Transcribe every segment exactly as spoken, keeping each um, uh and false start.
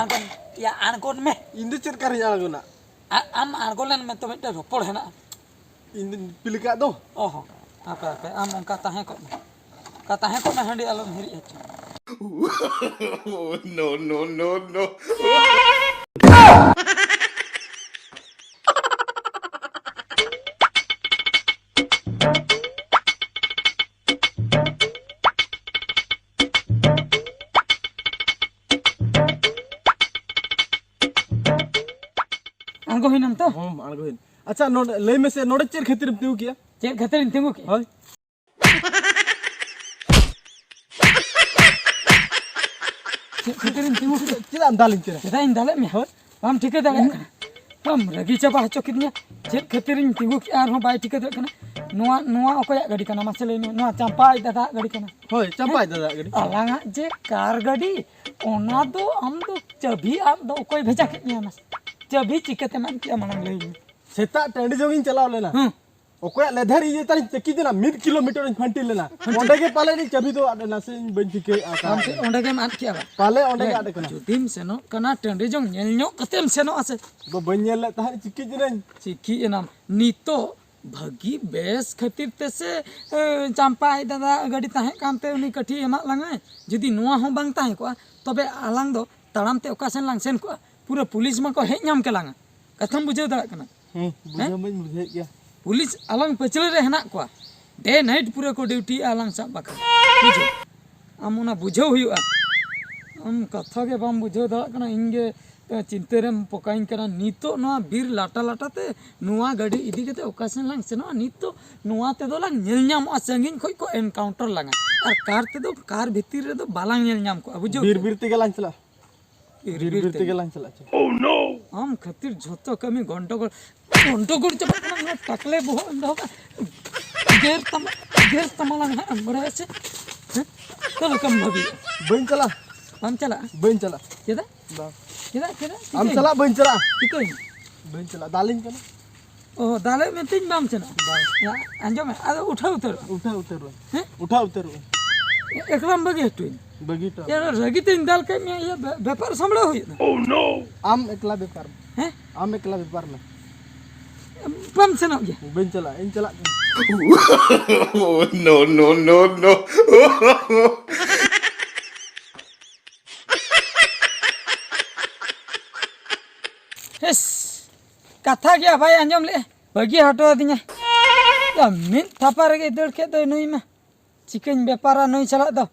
ᱟᱬᱜᱚᱱ, ᱭᱟ, ᱟᱬᱜᱚᱱ ᱢᱮ᱾ ᱤᱧ ᱫᱚ ᱪᱮᱫ ᱞᱮᱠᱟᱨᱤᱧ ᱟᱬᱜᱚᱱᱟ? ᱟ-, ᱟᱢ ᱟᱬᱜᱚ ᱞᱮᱱ ᱢᱮ ᱛᱚ, ᱢᱤᱫᱴᱮᱱ ᱨᱚᱯᱚᱲ ᱦᱮᱱᱟᱜᱼᱟ᱾ ᱤᱧ ᱫᱚᱧ ᱯᱤᱞ ᱠᱟᱜ ᱫᱚ᱾ ᱚ ᱦᱚᱸ, ᱦᱟᱯᱮ, ᱦᱟᱯᱮ, ᱟᱢ ᱚᱱᱠᱟ ᱛᱟᱦᱮᱸ ᱠᱚᱜ ᱢᱮ, ᱚᱱᱠᱟ ᱛᱟᱦᱮᱸ ᱠᱚᱜ ᱢᱮ, ᱦᱟᱺᱰᱤ ᱟᱞᱚᱢ ᱦᱤᱨᱤᱡ ᱦᱚᱪᱚ᱾ No, no, no, no. ᱟᱬᱜᱚ ᱦᱩᱭᱱᱟᱢ ᱛᱚ? ᱦᱚᱸ, ᱟᱬᱜᱚ ᱦᱩᱭᱱᱟ᱾ ᱟᱪᱪᱷᱟ, ᱱᱚᱰᱮ ᱞᱟᱹᱭ ᱢᱮᱥᱮ, ᱱᱚᱰᱮ ᱪᱮᱫ ᱠᱷᱟᱹᱛᱤᱨᱮᱢ ᱛᱤᱸᱜᱩ ᱠᱮᱜᱼᱟ? ᱪᱮᱫ ᱠᱷᱟᱹᱛᱤᱨᱤᱧ ᱛᱤᱸᱜᱩ ᱠᱮᱜᱼᱟ? ᱦᱳᱭ᱾ ᱪᱮᱫ ᱠᱷᱟᱹᱛᱤᱨᱤᱧ ᱛᱤᱸᱜᱩ ᱠᱮᱜᱼᱟ? ᱪᱮᱫᱟᱜ ᱮᱢ ᱫᱟᱞᱤᱧ ᱠᱟᱱᱟ? ᱪᱮᱫᱟᱜ ᱤᱧ ᱫᱟᱞᱮᱫ ᱢᱮᱭᱟ? ᱦᱳᱭ᱾ ᱵᱟᱢ ᱴᱷᱤᱠᱟᱹ ᱫᱟᱲᱮᱭᱟᱜ ᱠᱟᱱᱟ? ᱵᱟᱢ ᱨᱟᱹᱜᱤ ᱪᱟᱵᱟ ᱦᱚᱪᱚ ᱠᱤᱫᱤᱧᱟ᱾ ᱪᱮᱫ ᱠᱷᱟᱹᱛᱤᱨᱤᱧ ᱛᱤᱸᱜᱩ ᱠᱮᱜᱼᱟ ᱟᱨᱦᱚᱸ ᱵᱟᱭ ᱴᱷᱤᱠᱟᱹ ᱫᱟᱲᱮᱭᱟᱜ ᱠᱟᱱᱟ᱾ ᱱᱚᱣᱟ, ᱱᱚᱣᱟ ᱚᱠᱚᱭᱟᱜ ᱜᱟᱹᱰᱤ ᱠᱟᱱᱟ? ᱢᱟᱥᱮ ᱞᱟᱹᱭ ᱢᱮ᱾ ᱱᱚᱣᱟ ᱪᱟᱢᱯᱟᱭ ᱫᱟᱫᱟᱣᱟᱜ ᱜᱟᱹᱰᱤ ᱠᱟᱱᱟ᱾ ᱦᱳᱭ, ᱪᱟᱢᱯᱟᱭ ᱫᱟᱫᱟᱣᱟᱜ ᱜᱟᱹᱰᱤ᱾ ᱟᱞᱟᱝᱟᱜ ᱡᱮ ᱠᱟᱨ ᱜᱟᱹᱰᱤ, ᱚᱱᱟ ᱫᱚ ᱟᱢ ᱫᱚ ᱪᱟᱹᱵᱤ ᱟᱫ ᱫᱚ ᱚᱠᱚᱭ ᱵᱷᱮᱡᱟ ᱠᱮᱫ ᱢᱮᱭᱟ? ᱢᱟᱥᱮ ᱪᱟᱹᱵᱤ ᱪᱤᱠᱟᱹᱛᱮᱢ ᱟᱫ ᱠᱮᱜᱼᱟ, ᱢᱟᱲᱟᱝ ᱞᱟᱹᱭ ᱢᱮ᱾ ᱥᱮᱛᱟᱜ ᱴᱟᱺᱰᱤ ᱡᱚᱝ ᱤᱧ ᱪᱟᱞᱟᱣ ᱞᱮᱱᱟ᱾ ᱦᱩᱸ᱾ ᱚᱠᱚᱭᱟᱜ ᱞᱮᱫᱷᱮᱨ ᱤᱭᱟᱹ ᱛᱟᱞᱤᱧ ᱪᱟᱹᱠᱤ ᱛᱮᱱᱟ, ᱢᱤᱫ ᱠᱤᱞᱳᱢᱤᱴᱟᱨ ᱤᱧ ᱯᱷᱟᱹᱱᱴᱤ ᱞᱮᱱᱟ᱾ ᱯᱷᱟᱹᱱᱴᱤ᱾ ᱚᱸᱰᱮ ᱜᱮ ᱯᱟᱞᱮ ᱤᱧ ᱪᱟᱹᱵᱤ ᱫᱚ ᱟᱫ ᱮᱱᱟ, ᱥᱮ ᱤᱧ ᱵᱟᱹᱧ ᱴᱷᱤᱠᱟᱹᱭᱮᱫᱼᱟ ᱚᱠᱟ ᱟᱢ ᱨᱮ᱾ ᱴᱷᱮᱱ ᱚᱸᱰᱮ ᱜᱮᱢ ᱟᱫ ᱠᱮᱜᱼᱟ ᱵᱟ? ᱯᱟᱞᱮ ᱚᱸᱰᱮ ᱜᱮ ᱦᱮᱸ, ᱟᱫ ᱟᱠᱟᱱᱟ᱾ ᱡᱩᱫᱤᱢ ᱥᱮᱱᱚᱜ ᱠᱟᱱᱟ ᱴᱟᱺᱰᱤ ᱡᱚᱝ, ᱧᱮᱞ ᱧᱚᱜ ᱠᱟᱛᱮᱢ ᱥᱮᱱᱚᱜᱼᱟ ᱥᱮ᱾ ᱫᱚ ᱵᱟᱹᱧ ᱧᱮᱞ ᱞᱮᱫ ᱛᱟᱦᱮᱸᱫ, ᱪᱤᱠᱤᱡ ᱮᱱᱟᱹᱧ᱾ ᱪᱤᱠᱤᱡ ᱮᱱᱟᱢ᱾ ᱱᱤᱛᱚᱜ ᱵᱷᱟᱹᱜᱤ ᱵᱮᱥ ᱠᱷᱟᱹᱛᱤᱨ ᱛᱮ ᱥᱮ, ᱮ, ᱪᱟᱢᱯᱟ ᱟᱡ ᱫᱟᱫᱟ ᱜᱟᱹᱰᱤ ᱛᱟᱦᱮᱸ ᱠᱟᱱᱛᱮ ᱩᱱᱤ ᱠᱟᱹᱴᱷᱤ ᱮᱢᱟᱜ ᱞᱟᱝᱟᱭ᱾ ᱡᱩᱫᱤ ᱱᱚᱣᱟ ᱦᱚᱸ ᱵᱟᱝ ᱛᱟᱦᱮᱸ ᱠᱚᱜᱼᱟ, ᱛᱚᱵᱮ ᱟᱞᱟᱝ ᱫᱚ ᱛᱟᱲᱟᱢ ᱛᱮ ᱚᱠᱟ ᱥᱮᱱ ᱞᱟᱝ ᱥᱮᱱ ᱠᱚᱜᱼᱟ? ᱯᱩᱨᱟᱹ ᱯᱩᱞᱤᱥ ᱢᱟᱠᱚ ᱦᱮᱡ ᱧᱟᱢ ᱠᱮᱞᱟᱝᱟ᱾ ᱠᱟᱛᱷᱟᱢ ᱵᱩᱡᱷᱟᱹᱣ ᱫᱟᱲᱮᱭᱟᱜ ᱠᱟᱱᱟ? ᱦᱮᱸ, ᱵᱩᱡᱷᱟᱹᱣ ᱦᱮᱸ? ᱢᱟᱧ ᱵᱩᱡᱷᱟᱹᱣᱮᱫ ᱜᱮᱭᱟ᱾ ᱯᱩᱞᱤᱥ ᱟᱞᱟᱝ ᱯᱟᱹᱪᱷᱞᱟᱹ ᱨᱮ ᱦᱮᱱᱟᱜ ᱠᱚᱣᱟ, ᱰᱮ ᱱᱟᱭᱤᱴ ᱯᱩᱨᱟᱹ ᱠᱚ ᱰᱤᱭᱩᱴᱤᱭᱮᱫᱼᱟ ᱟᱞᱟᱝ ᱥᱟᱵ ᱵᱟᱠᱷᱨᱟ᱾ ᱵᱩᱡᱷᱟᱹᱣ? ᱟᱢ ᱚᱱᱟ ᱵᱩᱡᱷᱟᱹᱣ ᱦᱩᱭᱩᱜᱼᱟ᱾ ᱟᱢ ᱠᱟᱛᱷᱟ ᱜᱮ ᱵᱟᱢ ᱵᱩᱡᱷᱟᱹᱣ ᱫᱟᱲᱮᱭᱟᱜ ᱠᱟᱱᱟ, ᱤᱧ ᱜᱮ ᱪᱤᱱᱛᱟᱹ ᱨᱮᱢ ᱯᱚᱠᱟᱧ ᱠᱟᱱᱟ᱾ ᱱᱤᱛᱚᱜ ᱱᱚᱣᱟ ᱵᱤᱨ ᱞᱟᱴᱟ ᱞᱟᱴᱟ ᱛᱮ ᱱᱚᱣᱟ ᱜᱟᱹᱰᱤ ᱤᱫᱤ ᱠᱟᱛᱮ ᱚᱠᱟ ᱥᱮᱱ ᱞᱟᱝ ᱥᱮᱱᱚᱜᱼᱟ? ᱱᱤᱛᱚᱜ ᱱᱚᱣᱟ ᱛᱮᱫᱚ ᱞᱟᱝ ᱧᱮᱞ ᱧᱟᱢᱚᱜᱼᱟ, ᱥᱟᱺᱜᱤᱧ ᱠᱷᱚᱱ ᱠᱚ ᱮᱱᱠᱟᱣᱩᱱᱴᱟᱨ ᱞᱟᱝᱟ, ᱟᱨ ᱠᱟᱨ ᱛᱮᱫᱚ ᱠᱟᱨ ᱵᱷᱤᱛᱤᱨ ᱨᱮᱫᱚ ᱵᱟᱞᱟᱝ ᱧᱮᱞ ᱧᱟᱢ ᱠᱚᱜᱼᱟ᱾ ᱵᱩᱡᱷᱟᱹᱣ? ᱵᱤᱨ ᱵᱤᱨ ᱛᱮᱜᱮ ᱞᱟᱝ ᱪᱟᱞᱟᱜᱼᱟ᱾ ᱵᱤᱨ ᱵᱤᱨ ᱵᱤᱨ ᱛᱮᱜᱮ᱾ ᱛᱮᱜᱮ ᱞᱟᱝ ᱪᱟᱞᱟᱜᱼᱟ, ᱪᱚ᱾ ᱟᱢ ᱠᱷᱟᱹᱛᱤᱨ ᱡᱷᱚᱛᱚ ᱠᱟᱹᱢᱤ ᱜᱚᱱᱰᱚᱜᱳᱞ, ᱜᱚᱱᱰᱚᱜᱳᱞ ᱪᱟᱵᱟᱜ ᱠᱟᱱᱟ᱾ ᱱᱚᱣᱟ ᱴᱟᱠᱞᱮ ᱵᱚᱦᱚᱜ ᱮᱢ ᱫᱚᱦᱚ ᱠᱟᱜᱼᱟ᱾ ᱜᱮᱨ ᱛᱟᱢᱟ, ᱜᱮᱨ ᱛᱟᱢᱟ ᱞᱟᱝ ᱦᱟᱸᱜ ᱮᱢ ᱵᱟᱲᱟᱭᱟ ᱥᱮ? ᱦᱮᱸ? ᱚᱠᱟ ᱞᱮᱠᱟᱢ ᱵᱷᱟᱹᱵᱤᱭᱮᱫᱼᱟ? ᱵᱟᱹᱧ ᱪᱟᱞᱟᱜᱼᱟ᱾ ᱵᱟᱢ ᱪᱟᱞᱟᱜᱼᱟ? ᱵᱟᱹᱧ ᱪᱟᱞᱟᱜᱼᱟ᱾ ᱪᱮᱫᱟᱜ? ᱵᱟᱝ᱾ ᱪᱮᱫᱟᱜ, ᱪᱮᱫᱟᱜ? ᱟᱢ ᱪᱤᱠᱟᱹᱭᱮᱱᱟ? ᱥᱟᱞᱟᱜ ᱵᱟᱹᱧ ᱪᱟᱞᱟᱜᱼᱟ᱾ ᱪᱤᱠᱟᱹᱭᱮᱱᱟ? ᱵᱟᱹᱧ ᱪᱟᱞᱟᱜᱼᱟ, ᱫᱟᱞᱤᱧ ᱠᱟᱱᱟ᱾ ᱚ, ᱫᱟᱞᱮ ᱢᱮᱱᱛᱮᱧ ᱵᱟᱢ ᱥᱮᱱᱚᱜᱼᱟ? ᱵᱟᱝ᱾ ᱭᱟ, ᱟᱸᱡᱚᱢ ᱢᱮ, ᱟᱫᱚ ᱩᱴᱷᱟᱹᱣ ᱩᱛᱟᱹᱨᱚᱜᱼᱟ᱾ ᱩᱴᱷᱟᱹᱣ ᱩᱛᱟᱹᱨᱚᱜᱼᱟᱹᱧ᱾ ᱦᱮᱸ? ᱩᱴᱷᱟᱹᱣ ᱩᱛᱟᱹᱨᱚᱜᱼᱟᱹᱧ᱾ ᱮᱠᱞᱟᱢ ᱵᱟᱹᱜᱤ ᱦᱚᱴᱚᱧ᱾ ᱵᱟᱹᱜᱤ ᱦᱚᱴᱚ᱾ ᱭᱟ, ᱨᱟᱹᱜᱤ ᱛᱮᱧ ᱫᱟᱞ ᱠᱮᱫ ᱢᱮᱭᱟ, ᱤᱭᱟᱹ ᱵᱮ-, ᱵᱮᱯᱟᱨ ᱥᱟᱢᱵᱲᱟᱣ ᱦᱩᱭᱩᱜ ᱫᱚ᱾ ᱟᱢ ᱮᱠᱞᱟ ᱵᱮᱯᱟᱨ ᱢᱮ᱾ ᱦᱮᱸ? ᱟᱢ ᱮᱠᱞᱟ ᱵᱮᱯᱟᱨ ᱢᱮ᱾ ᱵᱟᱢ ᱥᱮᱱᱚᱜ ᱜᱮᱭᱟ? ᱵᱟᱹᱧ ᱪᱟᱞᱟᱜᱼᱟ, ᱤᱧ ᱪᱟᱞᱟᱜ ᱠᱟᱱᱟ᱾ Oh, no, no, no, no. S, ᱠᱟᱛᱷᱟ ᱜᱮ ᱵᱟᱭ ᱟᱸᱡᱚᱢ ᱞᱮᱫᱼᱟ, ᱵᱟᱹᱜᱤ ᱦᱚᱴᱚ ᱟᱹᱫᱤᱧᱟ᱾ ᱭᱟ, ᱢᱤᱫ ᱛᱷᱟᱯᱟ ᱨᱮᱜᱮ ᱫᱟᱹᱲ ᱠᱮᱫ ᱫᱚᱭ ᱱᱩᱭ ᱢᱟ᱾ ᱪᱤᱠᱟᱹᱧ ᱵᱮᱯᱟᱨᱟ ᱱᱩᱭ ᱥᱟᱞᱟᱜ ᱫᱚ?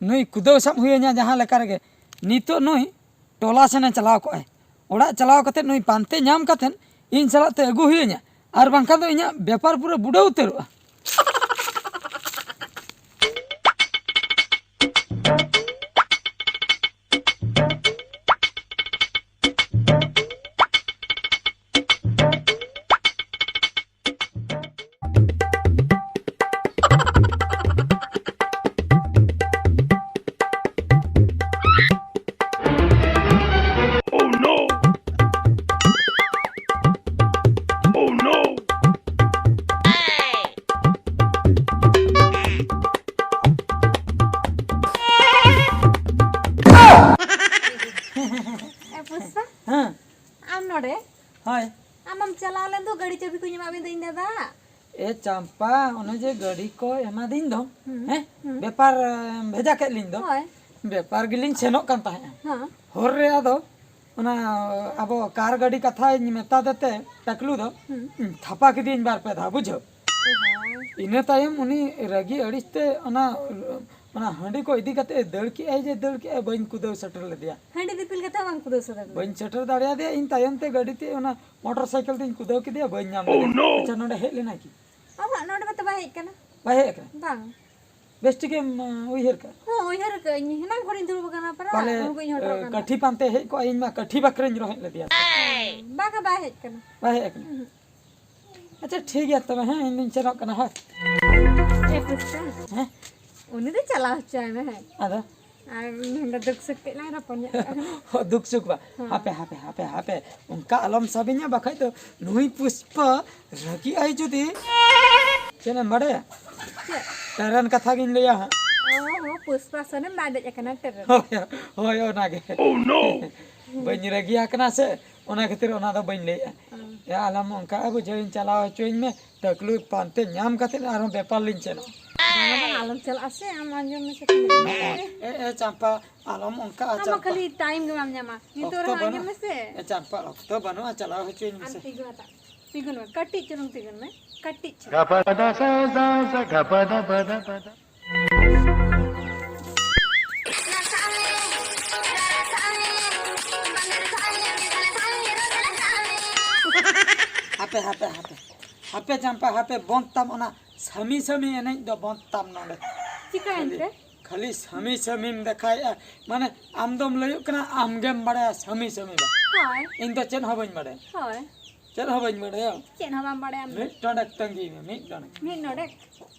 ᱱᱩᱭ ᱠᱩᱫᱟᱹᱣ ᱥᱟᱵ ᱦᱩᱭᱟᱹᱧᱟ ᱡᱟᱦᱟᱸ ᱞᱮᱠᱟ ᱨᱮᱜᱮ᱾ ᱱᱤᱛᱚᱜ ᱱᱩᱭ ᱴᱚᱞᱟ ᱥᱮᱱᱮ ᱪᱟᱞᱟᱣ ᱠᱚᱜᱼᱟᱭ᱾ ᱚᱲᱟᱜ ᱪᱟᱞᱟᱣ ᱠᱟᱛᱮ ᱱᱩᱭ ᱯᱟᱱᱛᱮ ᱧᱟᱢ ᱠᱟᱛᱮ ᱤᱧ ᱥᱟᱞᱟᱜ ᱛᱮ ᱟᱹᱜᱩ ᱦᱩᱭᱟᱹᱧᱟ, ᱟᱨ ᱵᱟᱝᱠᱷᱟᱱ ᱫᱚ ᱤᱧᱟᱹᱜ ᱵᱮᱯᱟᱨ ᱯᱩᱨᱟᱹ ᱵᱩᱰᱟᱹᱣ ᱩᱛᱟᱹᱨᱚᱜᱼᱟ᱾ Oh no! Oh no! ᱮ ᱯᱩᱥᱯᱟ, ᱦᱮᱸ᱾ ᱟᱢ ᱱᱚᱰᱮ? ᱦᱳᱭ᱾ ᱟᱢᱮᱢ ᱪᱟᱞᱟᱣ ᱞᱮᱱ ᱫᱚ, ᱜᱟᱹᱰᱤ ᱪᱟᱹᱵᱤ ᱠᱚᱧ ᱮᱢᱟᱫ ᱢᱮ ᱫᱟᱹᱧ ᱫᱟᱫᱟ᱾ ᱮ ᱪᱟᱢᱯᱟ, ᱚᱱᱮ ᱡᱮ ᱜᱟᱹᱰᱤ ᱠᱚ ᱮᱢᱟᱫᱤᱧ ᱫᱚ, ᱦᱩᱸ, ᱦᱮᱸ? ᱦᱩᱸ᱾ ᱵᱮᱯᱟᱨ, ᱮ, ᱵᱷᱮᱡᱟ ᱠᱮᱫ ᱞᱤᱧ ᱫᱚ᱾ ᱦᱳᱭ᱾ ᱵᱮᱯᱟᱨ ᱜᱮᱞᱤᱧ ᱥᱮᱱᱚᱜ ᱠᱟᱱ ᱛᱟᱦᱮᱸᱫᱼᱟ᱾ ᱦᱮᱸ᱾ ᱦᱚᱨ ᱨᱮ ᱟᱫᱚ ᱚᱱᱟ ᱟᱵᱚ ᱠᱟᱨ ᱜᱟᱹᱰᱤ ᱠᱟᱛᱷᱟᱧ ᱢᱮᱛᱟ ᱫᱮᱛᱮ ᱴᱟᱠᱞᱩ ᱫᱚ, ᱦᱩᱸ᱾ ᱛᱷᱟᱯᱟ ᱠᱮᱫᱮᱭᱟᱹᱧ ᱵᱟᱨ ᱯᱮ ᱫᱷᱟᱣ, ᱵᱩᱡᱷᱟᱹᱣ᱾ ᱚ ᱦᱚᱸ᱾ ᱤᱱᱟᱹ ᱛᱟᱭᱚᱢ ᱩᱱᱤ ᱨᱟᱹᱜᱤ ᱟᱹᱲᱤᱥ ᱛᱮ ᱚᱱᱟ, ᱚᱱᱟ ᱦᱟᱺᱰᱤ ᱠᱚ ᱤᱫᱤ ᱠᱟᱛᱮ ᱫᱟᱹᱲ ᱠᱮᱜᱼᱟᱭ ᱡᱮ ᱫᱟᱹᱲ ᱠᱮᱜᱼᱟᱭ, ᱵᱟᱹᱧ ᱠᱩᱫᱟᱹᱣ ᱥᱮᱴᱮᱨ ᱞᱮᱫᱮᱭᱟ᱾ ᱦᱟᱺᱰᱤ ᱫᱤᱯᱤᱞ ᱠᱟᱛᱮ ᱦᱚᱸ ᱵᱟᱝ ᱠᱩᱫᱟᱹᱣ ᱥᱮᱴᱮᱨ ᱞᱮᱫᱮᱭᱟ᱾ ᱵᱟᱹᱧ ᱥᱮᱴᱮᱨ ᱫᱟᱲᱮᱭᱟᱫᱮᱭᱟ, ᱤᱧ ᱛᱟᱭᱚᱢ ᱛᱮ ᱜᱟᱹᱰᱤ ᱛᱮ ᱚᱱᱟ ᱢᱚᱴᱚᱨ ᱥᱟᱭᱠᱮᱞ ᱛᱤᱧ ᱠᱩᱫᱟᱹᱣ ᱠᱮᱫᱮᱭᱟ, ᱵᱟᱹᱧ ᱧᱟᱢ ᱞᱮᱫᱮᱭᱟ᱾ ᱟᱪᱪᱷᱟ, ᱱᱚᱰᱮ ᱦᱮᱡ ᱞᱮᱱᱟᱭ ᱠᱤ? ᱚᱦᱚᱸ, ᱱᱚᱰᱮ ᱢᱟᱛᱚ ᱵᱟᱭ ᱦᱮᱡ ᱠᱟᱱᱟ᱾ ᱵᱟᱭ ᱦᱮᱡ ᱠᱟᱱᱟ? ᱵᱟᱝ᱾ ᱵᱮᱥ ᱴᱷᱤᱠᱮᱢ, ᱟᱸ, ᱩᱭᱦᱟᱹᱨ ᱠᱟᱜᱼᱟ? ᱦᱚᱸ, ᱩᱭᱦᱟᱹᱨ ᱠᱟᱜᱼᱟᱹᱧ᱾ ᱦᱮᱱᱟᱝ ᱠᱷᱚᱱᱤᱧ ᱫᱩᱲᱩᱵ ᱟᱠᱟᱱᱟ ᱯᱟᱨᱟ, ᱯᱟᱞᱮ, ᱩᱱᱠᱩᱧ ᱦᱚᱨᱚᱜ ᱟᱸ, ᱠᱟᱱᱟ᱾ ᱠᱟᱹᱴᱷᱤ ᱯᱟᱱᱛᱮ ᱦᱮᱡ ᱠᱚᱜᱼᱟ, ᱤᱧ ᱢᱟ ᱠᱟᱹᱴᱷᱤ ᱵᱟᱠᱷᱨᱟᱧ ᱨᱚᱦᱮᱫ ᱞᱮᱫᱮᱭᱟ᱾ ᱵᱟᱝᱟ, ᱵᱟᱭ ᱦᱮᱡ ᱠᱟᱱᱟ᱾ ᱵᱟᱭ ᱦᱮᱡ ᱠᱟᱱᱟ? ᱩᱦᱩᱸ᱾ ᱟᱪᱪᱷᱟ, ᱴᱷᱤᱠ ᱜᱮᱭᱟ ᱛᱚᱵᱮ, ᱦᱮᱸ, ᱤᱧ ᱫᱩᱧ ᱥᱮᱱᱚᱜ ᱠᱟᱱᱟ, ᱦᱳᱭ᱾ ᱮ ᱯᱩᱥᱯᱟ, ᱦᱮᱸ? ᱩᱱᱤ ᱫᱚ ᱪᱟᱞᱟᱣ ᱦᱚᱪᱚᱭ ᱢᱮ, ᱦᱮᱸ᱾ ᱟᱫᱚ? ᱟᱨ ᱱᱚᱰᱮ ᱫᱩᱠ ᱥᱩᱠ ᱠᱟᱹᱡ ᱞᱟᱝ ᱨᱚᱯᱚᱲ ᱧᱚᱜ ᱠᱟᱜᱼᱟ, ᱦᱮᱸ᱾ ᱦᱚ, ᱫᱩᱠ ᱥᱩᱠ ᱵᱟ? ᱦᱮᱸ᱾ ᱦᱟᱯᱮ, ᱦᱟᱯᱮ, ᱦᱟᱯᱮ, ᱦᱟᱯᱮ, ᱚᱱᱠᱟ ᱟᱞᱚᱢ ᱥᱟᱵᱤᱧᱟ, ᱵᱟᱠᱷᱟᱡ ᱫᱚ ᱱᱩᱭ ᱯᱩᱥᱯᱟ ᱨᱟᱹᱜᱤ ᱟᱭ ᱡᱩᱫᱤ᱾ ᱪᱮᱫ ᱮᱢ ᱵᱟᱲᱟᱭᱟ? ᱪᱮᱫ? ᱴᱮᱨᱮᱱ ᱠᱟᱛᱷᱟ ᱜᱤᱧ ᱞᱟᱹᱭᱟ ᱦᱟᱸᱜ᱾ ᱚ ᱦᱚᱸ, ᱯᱩᱥᱯᱟ ᱥᱚᱨᱮᱱ ᱵᱟᱭ ᱫᱮᱡ ᱟᱠᱟᱱᱟ ᱴᱨᱮᱱ ᱨᱮ᱾ ᱦᱳᱭ, ᱦᱳᱭ, ᱚᱱᱟᱜᱮ᱾ Oh no! ᱵᱟᱹᱧ ᱨᱟᱹᱜᱤ ᱟᱠᱟᱱᱟ ᱥᱮ, ᱚᱱᱟ ᱠᱷᱟᱹᱛᱤᱨ ᱚᱱᱟ ᱫᱚ ᱵᱟᱹᱧ ᱞᱟᱹᱭᱮᱜᱼᱟ᱾ ᱦᱩᱸ᱾ ᱮ, ᱟᱞᱚᱢ ᱚᱱᱠᱟ, ᱵᱩᱡᱷᱟᱹᱣᱤᱧ ᱪᱟᱞᱟᱣ ᱦᱚᱪᱚᱧ ᱢᱮ, ᱴᱟᱠᱞᱩ ᱯᱟᱱᱛᱮ ᱧᱟᱢ ᱠᱟᱛᱮ ᱟᱨᱦᱚᱸ ᱵᱮᱯᱟᱨ ᱞᱤᱧ ᱪᱟᱞᱟᱜᱼᱟ᱾ ᱵᱟᱝᱟ, ᱵᱟᱝᱟ, ᱟᱞᱚᱢ ᱪᱟᱞᱟᱜᱼᱟ ᱥᱮ, ᱟᱢ ᱟᱸᱡᱚᱢ ᱢᱮᱥᱮ ᱠᱷᱟᱹᱞᱤ᱾ ᱮ, ᱮ, ᱪᱟᱢᱯᱟ, ᱟᱞᱚᱢ ᱚᱱᱠᱟ, ᱟᱢ ᱢᱟ ᱪᱟᱢᱯᱟ᱾ ᱠᱷᱟᱹᱞᱤ time ᱜᱮ ᱵᱟᱢ ᱧᱟᱢᱟ᱾ ᱱᱤᱛᱚᱜ ᱚᱠᱛᱚ ᱨᱮᱦᱚᱸ ᱟᱸᱡᱚᱢ ᱵᱟᱹᱱᱩᱜᱼᱟ᱾ ᱢᱮᱥᱮ᱾ ᱮ, ᱪᱟᱢᱯᱟ, ᱚᱠᱛᱚ ᱵᱟᱹᱱᱩᱜᱼᱟ, ᱪᱟᱞᱟᱣ ᱦᱚᱪᱚᱧ ᱟᱢ ᱢᱮᱥᱮ᱾ ᱛᱤᱸᱜᱩ ᱦᱟᱛᱟᱲ, ᱛᱤᱸᱜᱩᱱ ᱢᱮ, ᱠᱟᱹᱴᱤᱡ ᱪᱩᱞᱩᱝ ᱛᱤᱸᱜᱩᱱ ᱢᱮ, ᱠᱟᱹᱴᱤᱡ ᱪᱩᱞᱩᱝ᱾ ᱦᱟᱯᱮ, ᱦᱟᱯᱮ, ᱦᱟᱯᱮ, ᱦᱟᱯᱮ ᱪᱟᱢᱯᱟ, ᱦᱟᱯᱮ, ᱵᱚᱱᱫ ᱛᱟᱢ ᱚᱱᱟ ᱥᱟᱢᱤ ᱥᱟᱢᱤ ᱮᱱᱮᱡ ᱫᱚ, ᱵᱚᱱᱫ ᱛᱟᱢ ᱱᱚᱰᱮ᱾ ᱪᱤᱠᱟᱹᱭᱮᱱ ᱛᱮ? ᱠᱷᱟᱹᱞᱤ ᱥᱟᱢᱤ ᱥᱟᱢᱤᱢ ᱫᱮᱠᱷᱟᱭᱮᱜᱼᱟ, ᱢᱟᱱᱮ ᱟᱢ ᱫᱚᱢ ᱞᱟᱹᱭᱚᱜ ᱠᱟᱱᱟ ᱟᱢ ᱜᱮᱢ ᱵᱟᱲᱟᱭᱟ ᱥᱟᱢᱤ ᱥᱟᱢᱤ ᱫᱚ᱾ ᱦᱳᱭ᱾ ᱤᱧ ᱫᱚ ᱪᱮᱫ ᱦᱚᱸ ᱵᱟᱹᱧ ᱵᱟᱲᱟᱭᱟ᱾ ᱦᱳᱭ᱾ ᱪᱮᱫ ᱦᱚᱸ ᱵᱟᱹᱧ ᱵᱟᱲᱟᱭᱟ᱾ ᱪᱮᱫ ᱦᱚᱸ ᱵᱟᱢ ᱵᱟᱲᱟᱭᱟ ᱟᱢ ᱫᱚ᱾ ᱢᱤᱫ ᱰᱚᱸᱰᱮᱠ ᱛᱟᱺᱜᱤ ᱢᱮ, ᱢᱤᱫ ᱰᱚᱸᱰᱮᱠ᱾ ᱢᱤᱫ ᱱᱚᱰᱮᱠ᱾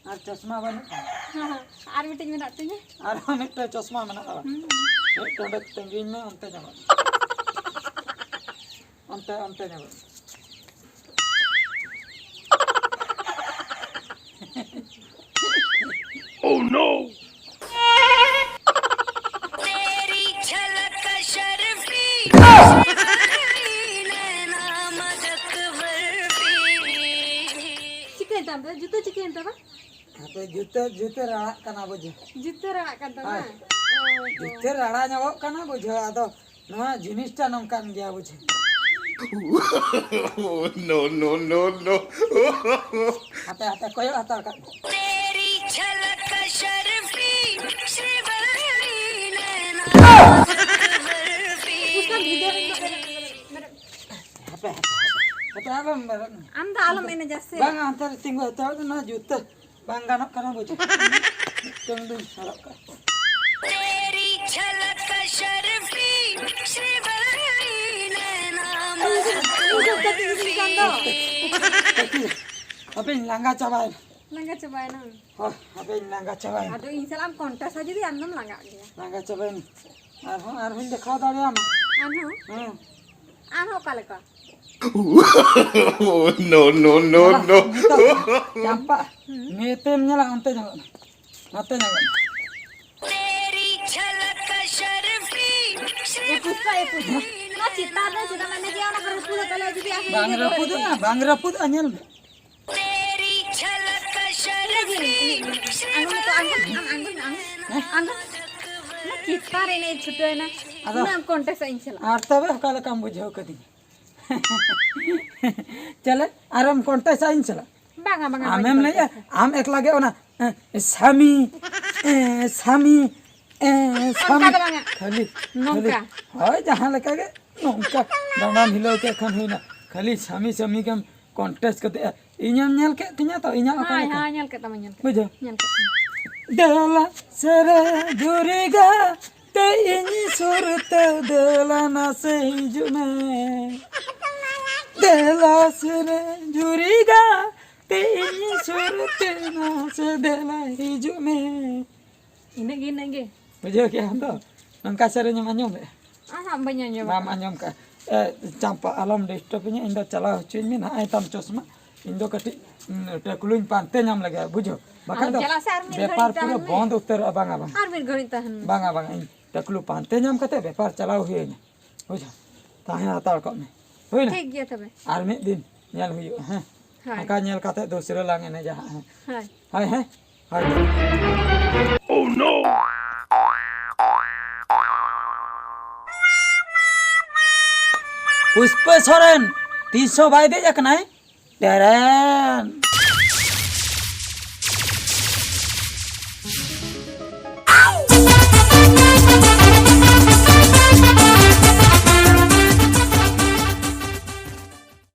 ᱟᱨ ᱪᱚᱥᱢᱟ ᱵᱟᱹᱱᱩᱜ ᱛᱟᱢᱟ? ᱟᱨ ᱢᱤᱫᱴᱤᱡ ᱢᱮᱱᱟᱜ ᱛᱤᱧᱟᱹ᱾ ᱟᱨᱦᱚᱸ ᱢᱤᱫᱴᱟᱝ ᱪᱚᱥᱢᱟ ᱢᱮᱱᱟᱜᱼᱟ᱾ ᱦᱩᱸ᱾ ᱢᱤᱫ ᱰᱚᱸᱰᱮᱠ ᱛᱟᱺᱜᱤᱧ ᱢᱮ, ᱚᱱᱛᱮ ᱧᱟᱢᱚᱜᱼᱟ᱾ ᱚᱱᱛᱮ, ᱚᱱᱛᱮ ᱧᱟᱢᱚᱜᱼᱟ᱾ Oh no! ᱪᱤᱠᱟᱹᱭᱮᱱ ᱛᱟᱢ ᱫᱚ? ᱡᱩᱛᱟᱹ ᱪᱤᱠᱟᱹᱭᱮᱱ ᱛᱟᱢᱟ? ᱦᱟᱯᱮ, ᱡᱩᱛᱟᱹ, ᱡᱩᱛᱟᱹ ᱨᱟᱲᱟᱜ ᱠᱟᱱᱟ ᱵᱩᱡᱷᱟᱹᱣ᱾ ᱡᱩᱛᱟᱹ ᱨᱟᱲᱟᱜ ᱠᱟᱱ ᱛᱟᱢᱟ? ᱦᱳᱭ᱾ ᱚ, ᱦᱚ᱾ ᱡᱩᱛᱟᱹ ᱨᱟᱲᱟ ᱧᱚᱜᱚᱜ ᱠᱟᱱᱟ ᱵᱩᱡᱷᱟᱹᱣ, ᱟᱫᱚ ᱱᱚᱣᱟ ᱡᱤᱱᱤᱥᱴᱟ ᱱᱚᱝᱠᱟᱱ ᱜᱮᱭᱟ ᱵᱩᱡᱷᱟᱹᱣ᱾ No, no, no, no. ᱦᱟᱯᱮ, ᱦᱟᱯᱮ, ᱠᱚᱭᱚᱜ ᱦᱟᱛᱟᱲ ᱠᱟᱜ ᱢᱮ᱾ ᱦᱟᱯᱮ, ᱦᱟᱯᱮ, ᱦᱟᱯᱮ, ᱦᱟᱯᱮ, ᱟᱞᱚᱢ, ᱟᱞᱚᱢ᱾ ᱟᱢ ᱫᱚ ᱟᱞᱚᱢ ᱮᱱᱮᱡᱟ ᱥᱮ᱾ ᱵᱟᱝᱟ, ᱚᱱᱛᱮ ᱨᱮ ᱛᱤᱸᱜᱩ ᱦᱟᱛᱟᱲ ᱢᱮ, ᱱᱚᱣᱟ ᱡᱩᱛᱟᱹ ᱵᱟᱝ ᱜᱟᱱᱚᱜ ᱠᱟᱱᱟ ᱵᱩᱡᱷᱟᱹᱣ᱾ ᱢᱤᱫᱴᱟᱝ ᱫᱩᱧ ᱦᱚᱨᱚᱜ ᱠᱟᱜᱼᱟ᱾ ᱦᱟᱯᱮᱧ ᱞᱟᱸᱜᱟ ᱪᱟᱵᱟᱭᱮᱱᱟ᱾ ᱞᱟᱸᱜᱟ ᱪᱟᱵᱟᱭᱮᱱᱟᱢ? ᱦᱳᱭ, ᱦᱟᱯᱮᱧ ᱞᱟᱸᱜᱟ ᱪᱟᱵᱟᱭᱮᱱᱟ᱾ ᱟᱫᱚ ᱤᱧ ᱥᱟᱞᱟᱜ ᱮᱢ contest-ᱟ ᱡᱩᱫᱤ, ᱟᱢ ᱫᱚᱢ ᱞᱟᱸᱜᱟᱜ ᱜᱮᱭᱟ᱾ ᱞᱟᱸᱜᱟ ᱪᱟᱵᱟᱭᱮᱱᱟ᱾ ᱟᱨᱦᱚᱸ, ᱟᱨᱦᱚᱸᱧ ᱫᱮᱠᱷᱟᱣ ᱫᱟᱲᱮᱭᱟᱢᱟ᱾ ᱟᱨᱦᱚᱸ? ᱦᱮᱸ᱾ ᱟᱨᱦᱚᱸ ᱚᱠᱟ ᱞᱮᱠᱟ? No, no, no, ᱧᱮᱞᱟ, no. ᱱᱤᱛᱚᱜ ᱪᱟᱢᱯᱟ, ᱦᱩᱸ᱾ ᱱᱤᱛᱮᱢ ᱧᱮᱞᱟ, ᱚᱱᱛᱮ ᱧᱮᱞᱚᱜ ᱢᱮ᱾ ᱱᱚᱛᱮ ᱧᱮᱞᱚᱜ ᱢᱮ᱾ ᱮ ᱯᱩᱥᱯᱟ, ᱮ ᱯᱩᱥᱯᱟ, ᱱᱚᱣᱟ ᱪᱮᱛᱟᱱ ᱨᱮ ᱪᱮᱫᱟᱜ ᱮᱢ ᱮᱱᱮᱡᱮᱜᱼᱟ? ᱚᱱᱟ ᱠᱚ ᱨᱟᱹᱯᱩᱫᱚᱜ ᱛᱟᱞᱮᱭᱟ ᱡᱩᱫᱤ ᱟᱨᱦᱚᱸ ᱵᱟᱝ ᱤᱭᱟᱹ ᱨᱟᱹᱯᱩᱫᱚᱜᱼᱟ, ᱵᱟᱝ ᱨᱟᱹᱯᱩᱫᱚᱜᱼᱟ, ᱧᱮᱞ ᱢᱮ᱾ ᱟᱬᱜᱚᱱ ᱢᱮ ᱛᱚ, ᱟᱬᱜᱚᱱ ᱢᱮ, ᱟᱢ ᱟᱬᱜᱚᱱ ᱢᱮ, ᱟᱬᱜᱚᱱ ᱢᱮ᱾ ᱟᱬᱜᱚᱱ ᱢᱮ᱾ ᱚᱱᱟ ᱪᱮᱛᱟᱱ ᱨᱮ ᱮᱱᱮᱡ ᱪᱷᱩᱴᱟᱹᱣ ᱮᱱᱟ᱾ ᱟᱫᱚ ᱩᱱᱟᱹᱜ ᱮᱢ contest ᱟᱜ ᱤᱧ ᱥᱟᱞᱟᱜ᱾ ᱟᱨ ᱛᱚᱵᱮ ᱚᱠᱟ ᱞᱮᱠᱟᱢ ᱵᱩᱡᱷᱟᱹᱣ ᱠᱟᱹᱫᱤᱧᱟ? ᱪᱟᱞᱮ, ᱟᱨᱮᱢ contest ᱟ ᱤᱧ ᱥᱟᱞᱟᱜ? ᱵᱟᱝᱟ, ᱵᱟᱝᱟ, ᱟᱢᱮᱢ ᱵᱟᱹᱧ ᱞᱟᱹᱭᱟ, contest ᱟ᱾ ᱟᱢ ᱮᱠᱞᱟ ᱜᱮ ᱚᱱᱟ, ᱮ, ᱥᱟᱢᱤ, ᱮ, ᱥᱟᱢᱤ, ᱮ, ᱥᱟᱢᱤ᱾ ᱚᱱᱠᱟ ᱫᱚ ᱵᱟᱝᱟ᱾ ᱠᱷᱟᱹᱞᱤ, ᱱᱚᱝᱠᱟ᱾ ᱠᱷᱟᱹᱞᱤ, ᱦᱳᱭ, ᱡᱟᱦᱟᱸ ᱞᱮᱠᱟ ᱜᱮ, ᱱᱚᱝᱠᱟ ᱰᱟᱸᱰᱟᱢ ᱦᱤᱞᱟᱹᱣ ᱠᱮᱫ ᱠᱷᱟᱱ ᱦᱩᱭᱱᱟ᱾ ᱠᱷᱟᱹᱞᱤ ᱥᱟᱢᱤ, ᱥᱟᱢᱤ ᱜᱮᱢ contest ᱠᱟᱛᱮ, ᱤᱧᱮᱢ ᱧᱮᱞ ᱠᱮᱫ ᱛᱤᱧᱟ ᱛᱚ, ᱤᱧᱟᱹᱜ ᱚᱠᱟ ᱦᱳᱭ, ᱞᱮᱠᱟ? ᱦᱳᱭ, ᱧᱮᱞ ᱠᱮᱫ ᱛᱟᱢᱟᱧ, ᱧᱮᱞ ᱠᱮᱫ ᱵᱩᱡᱷᱟᱹᱣ? ᱛᱟᱢᱟᱧ, ᱧᱮᱞ ᱠᱮᱫ ᱛᱟᱢᱟᱧ᱾ ᱫᱮᱞᱟ ᱥᱮᱨᱮ ᱡᱩᱨᱤ ᱜᱟᱛᱮ ᱤᱧ ᱥᱩᱨ ᱛᱮ ᱫᱮᱞᱟ ᱱᱟᱥᱮ ᱦᱤᱡᱩᱜ ᱢᱮ᱾ ᱫᱮᱞᱟ ᱥᱮᱨᱮ ᱡᱩᱨᱤ ᱜᱟᱛᱮ ᱤᱧ ᱥᱩᱨ ᱛᱮ ᱱᱟᱥᱮ ᱫᱮᱞᱟ ᱦᱤᱡᱩᱜ ᱢᱮ᱾ ᱤᱱᱟᱹᱜ ᱜᱮ, ᱤᱱᱟᱹᱜ ᱜᱮ᱾ ᱵᱩᱡᱷᱟᱹᱣ ᱠᱮᱜᱼᱟᱢ ᱛᱚ? ᱱᱚᱝᱠᱟ ᱥᱮᱨᱮᱧ ᱮᱢ ᱟᱸᱡᱚᱢ ᱞᱮᱜᱼᱟ? ᱟᱦᱟᱸ, ᱵᱟᱹᱧ ᱟᱸᱡᱚᱢ ᱵᱟᱢ ᱟᱠᱟᱫᱟ᱾ ᱟᱸᱡᱚᱢ ᱠᱟᱜᱼᱟ? ᱮ, ᱪᱟᱢᱯᱟ, ᱟᱞᱚᱢ disturb ᱤᱧᱟ, ᱤᱧ ᱫᱚ ᱪᱟᱞᱟᱣ ᱦᱚᱪᱚᱧ ᱢᱮ ᱱᱟᱦᱟᱜ, ᱮ ᱛᱟᱢ ᱪᱚᱥᱢᱟ᱾ ᱤᱧ ᱫᱚ ᱠᱟᱹᱴᱤᱡ, ᱩᱸ, ᱴᱟᱹᱠᱞᱩᱧ ᱯᱟᱱᱛᱮ ᱧᱟᱢ ᱞᱮᱜᱮ, ᱵᱩᱡᱷᱟᱹᱣ? ᱵᱟᱠᱷᱟᱡ ᱟᱞᱚᱢ ᱫᱚ ᱪᱟᱞᱟᱜᱼᱟ ᱥᱮ, ᱟᱨ ᱢᱤᱫ ᱵᱮᱯᱟᱨ ᱜᱷᱟᱹᱲᱤᱡ ᱯᱩᱨᱟᱹ ᱛᱟᱦᱮᱱ ᱢᱮ᱾ ᱵᱚᱱᱫ ᱩᱛᱟᱹᱨᱚᱜᱼᱟ᱾ ᱵᱟᱝᱟ, ᱵᱟᱝᱟ᱾ ᱟᱨ ᱢᱤᱫ ᱜᱷᱟᱹᱲᱤᱡ ᱛᱟᱦᱮᱱ ᱢᱮ᱾ ᱵᱟᱝᱟ, ᱵᱟᱝᱟ, ᱤᱧ ᱴᱟᱹᱠᱞᱩ ᱯᱟᱱᱛᱮ ᱧᱟᱢ ᱠᱟᱛᱮ ᱵᱮᱯᱟᱨ ᱪᱟᱞᱟᱣ ᱦᱩᱭᱟᱹᱧᱟ, ᱵᱩᱡᱷᱟᱹᱣ? ᱛᱟᱦᱮᱸ ᱦᱟᱛᱟᱲ ᱠᱚᱜ ᱢᱮ, ᱦᱩᱭᱱᱟ? ᱴᱷᱤᱠ ᱜᱮᱭᱟ ᱛᱚᱵᱮ᱾ ᱟᱨ ᱢᱤᱫ ᱫᱤᱱ ᱧᱮᱞ ᱦᱩᱭᱩᱜᱼᱟ, ᱦᱮᱸ? ᱦᱳᱭ᱾ ᱚᱱᱠᱟ ᱧᱮᱞ ᱠᱟᱛᱮ ᱫᱩᱥᱨᱟᱹ ᱞᱟᱝ ᱮᱱᱮᱡᱟ ᱦᱟᱸᱜ, ᱦᱮᱸ? ᱦᱳᱭ᱾ ᱦᱳᱭ, ᱦᱮᱸ? ᱦᱳᱭ᱾ ᱯᱩᱥᱯᱟᱹ ᱥᱚᱨᱮᱱ ᱛᱤᱥ ᱦᱚᱸ ᱵᱟᱭ ᱫᱮᱡ ᱟᱠᱟᱱᱟᱭ᱾ ᱴᱮᱨᱮᱱ,